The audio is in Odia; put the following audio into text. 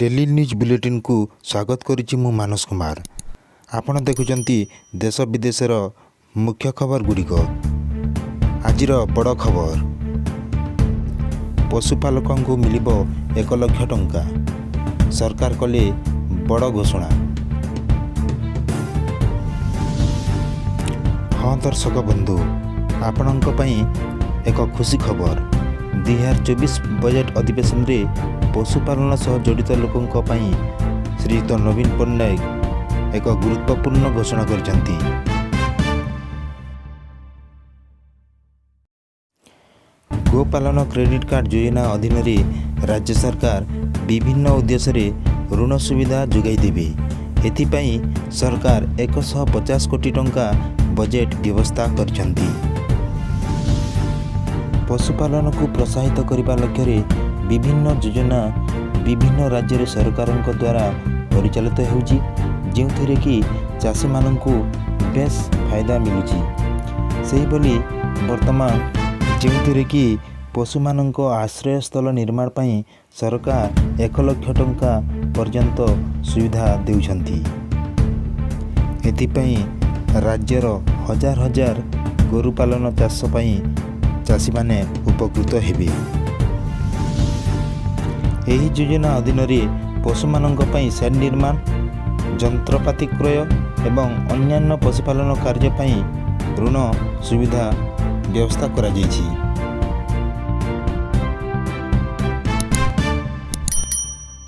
ଡେଲି ନ୍ୟୁଜ୍ ବୁଲେଟିନ୍କୁ ସ୍ୱାଗତ କରୁଛି ମୁଁ ମାନସ କୁମାର। ଆପଣ ଦେଖୁଛନ୍ତି ଦେଶ ବିଦେଶର ମୁଖ୍ୟ ଖବର ଗୁଡ଼ିକ। ଆଜିର ବଡ଼ ଖବର, ପଶୁପାଳକଙ୍କୁ ମିଳିବ 1 ଲକ୍ଷ ଟଙ୍କା, ସରକାର କଲେ ବଡ଼ ଘୋଷଣା। ହଁ ଦର୍ଶକ ବନ୍ଧୁ, ଆପଣଙ୍କ ପାଇଁ ଏକ ଖୁସି ଖବର। 2024 ବଜେଟ୍ ଅଧିବେଶନରେ ପଶୁପାଳନ ସହ ଜଡ଼ିତ ଲୋକଙ୍କ ପାଇଁ ଶ୍ରୀଯୁକ୍ତ ନବୀନ ପଟ୍ଟନାୟକ ଏକ ଗୁରୁତ୍ୱପୂର୍ଣ୍ଣ ଘୋଷଣା କରିଛନ୍ତି। ଗୋପାଳନ କ୍ରେଡ଼ିଟ୍ କାର୍ଡ଼ ଯୋଜନା ଅଧୀନରେ ରାଜ୍ୟ ସରକାର ବିଭିନ୍ନ ଉଦ୍ଦେଶ୍ୟରେ ଋଣ ସୁବିଧା ଯୋଗାଇ ଦେବେ। ଏଥିପାଇଁ ସରକାର 150 କୋଟି ଟଙ୍କା ବଜେଟ୍ ବ୍ୟବସ୍ଥା କରିଛନ୍ତି। ପଶୁପାଳନକୁ ପ୍ରୋତ୍ସାହିତ କରିବା ଲକ୍ଷ୍ୟରେ ବିଭିନ୍ନ ଯୋଜନା ବିଭିନ୍ନ ରାଜ୍ୟରେ ସରକାରଙ୍କ ଦ୍ୱାରା ପରିଚାଳିତ ହେଉଛି, ଯେଉଁଥିରେ କି ଚାଷୀମାନଙ୍କୁ ବେଶ ଫାଇଦା ମିଳୁଛି। ସେହିଭଳି ବର୍ତ୍ତମାନ ଯେଉଁଥିରେ କି ପଶୁମାନଙ୍କ ଆଶ୍ରୟସ୍ଥଳ ନିର୍ମାଣ ପାଇଁ ସରକାର 1 ଲକ୍ଷ ଟଙ୍କା ପର୍ଯ୍ୟନ୍ତ ସୁବିଧା ଦେଉଛନ୍ତି। ଏଥିପାଇଁ ରାଜ୍ୟର ହଜାର ହଜାର ଗୋରୁପାଳନ ଚାଷ ପାଇଁ ଚାଷୀମାନେ ଉପକୃତ ହେବେ। ଏହି ଯୋଜନା ଅଧୀନରେ ପଶୁମାନଙ୍କ ପାଇଁ ସେଡ୍ ନିର୍ମାଣ, ଯନ୍ତ୍ରପାତି କ୍ରୟ ଏବଂ ଅନ୍ୟାନ୍ୟ ପଶୁପାଳନ କାର୍ଯ୍ୟ ପାଇଁ ଋଣ ସୁବିଧା ବ୍ୟବସ୍ଥା କରାଯାଇଛି।